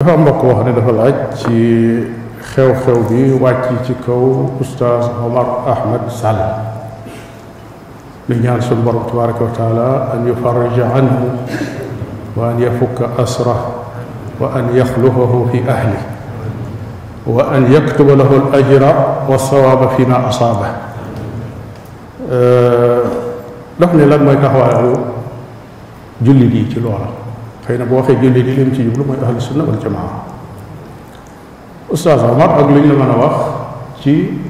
dafa am mbokk wax ne dafa laaj ci xew-xew bi wàcc ci kaw oustaz Omar Ahmed Sall li ñaan suñu borom tabaraka wa taala an yufarrija anhu wa an yafukka asra wa an yaxlufahu fi ahli wa an yaktuba lahu al ajra wa sawaaba fi ma asaaba. daf ne lan mooy taxawaayu jullit yi ci loola. xëy na boo waxee jullit yi lim ci jublu mooy ahlu sunna wal jamaa. Oustaz Omar ak li ñu la mën a wax ci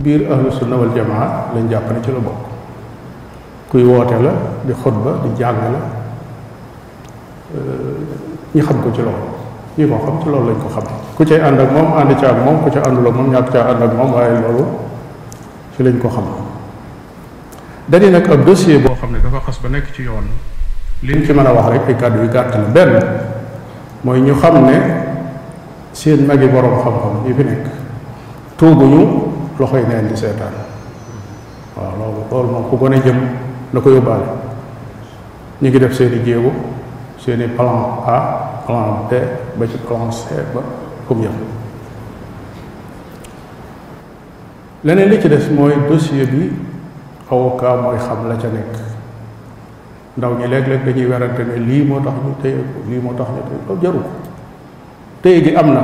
biir ahlu sunna wal jamaa lañ jàpp ne ci la bokk. kuy woote la di xutba di jàng la ñi xam ko ci loolu ñi ko xam ci loolu lañ ko xam. ku cay ànd ak moom ànd ca ak moom ku ca àndul ak moom ñàkk caa ànd ak moom waaye loolu ci lañ ko xam. dañu nag ab dossier boo xam ne dafa xas ba nekk ci yoon. liñ ci mën a wax rek ay kàddu yu gàtt la. benn mooy ñu xam ne seen magi borom xam-xam yi fi nekk tuubuñu loxoy neen di seetaan. waaw loolu moom ku gone jëm na ko yóbbaale. ñu ngi def seeni jéego seeni plan A plan B ba ci plan C ba comme yëpp. leneen li ci des mooy dossier bi avocat mooy xam la ca nekk. ndaw ñi léeg-léeg dañuy werante ne lii moo tax ñu téye ko lii moo tax ñu téye ko jaru ko. téye gi am na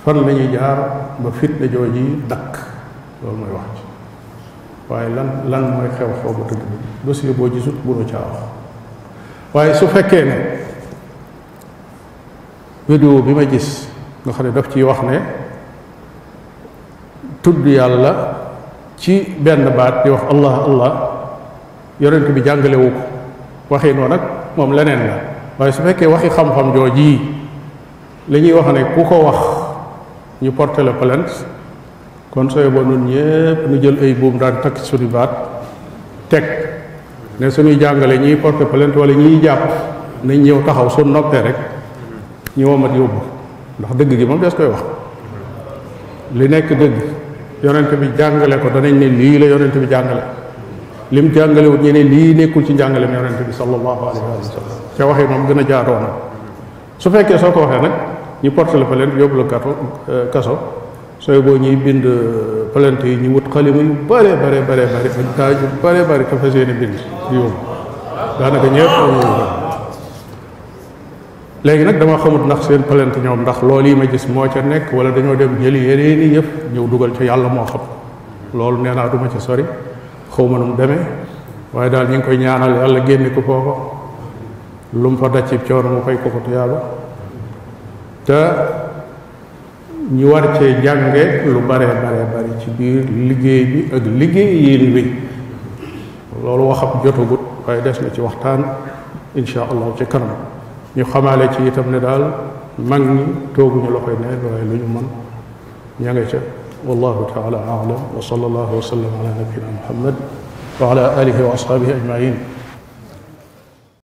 fan la ñuy jaar ba fitna jooji dakk loolu mooy wax ci waaye lan mooy xew-xew ba tëdd dossier boo gisut mënoo caa wax. waaye su fekkee ne vidéo bi ma gis nga xam ne daf ciy wax ne tudd yàlla ci benn baat di wax allah allah yonent bi jàngalewu ko waxee noonu nag moom leneen la. waaye su fekkee waxi xam-xam jooji li ñuy wax ne ku ko wax ñu porté la plainte kon sooy boo nun ñëpp nu jël ay buum daan takk suñu baat teg ne suñuy jàngale ñiy porté plainte wala ñiy jàpp nañ ñëw taxaw su noppee rek ñu womat yóbbu ndax dëgg gi moom des koy wax. li nekk dëgg yonent bi jàngale ko danañ ne lii la yonent bi jàngale. lim jàngalewut ñu ne lii nekkul ci njàngalem yonent bi sallallahu alayhi wa sallam ca waxee moom gën a jaatoo nag. su fekkee soo ko waxee nag ñu porté la plainte yóbbu la kaso sooy boo ñuy bind plainte yi ñu wut xalima yu bare bañ taaj yu bare te fas yéene bind yóbbu daanaka ñëpp. léegi nag dama xamut ndax seen plainte ñoom ndax loolu yi ma gis moo ca nekk wala dañoo dem jëli yeneeni yëf ñëw dugal ca yàlla moo xam. loolu nee naa duma ca sori xaw ma nu mu demee waaye daal ñu ngi koy ñaanal yàlla génne ko foofa lu mu fa daj ci coono mu fay ko tuyaaba te ñu war cee jànge lu bare ci biir liggéey bi ak liggéey yéen bi. loolu waxam jotagut waaye des na ci waxtaan insha allah ci kanam ñu xamaale ci itam ne daal mag ñi tooguñu loxoy neen waaye lu ñu mën ña nga ca. والله تعالى أعلم وصلى الله وسلم على نبينا محمد وعلى آله وأصحابه أجمعين.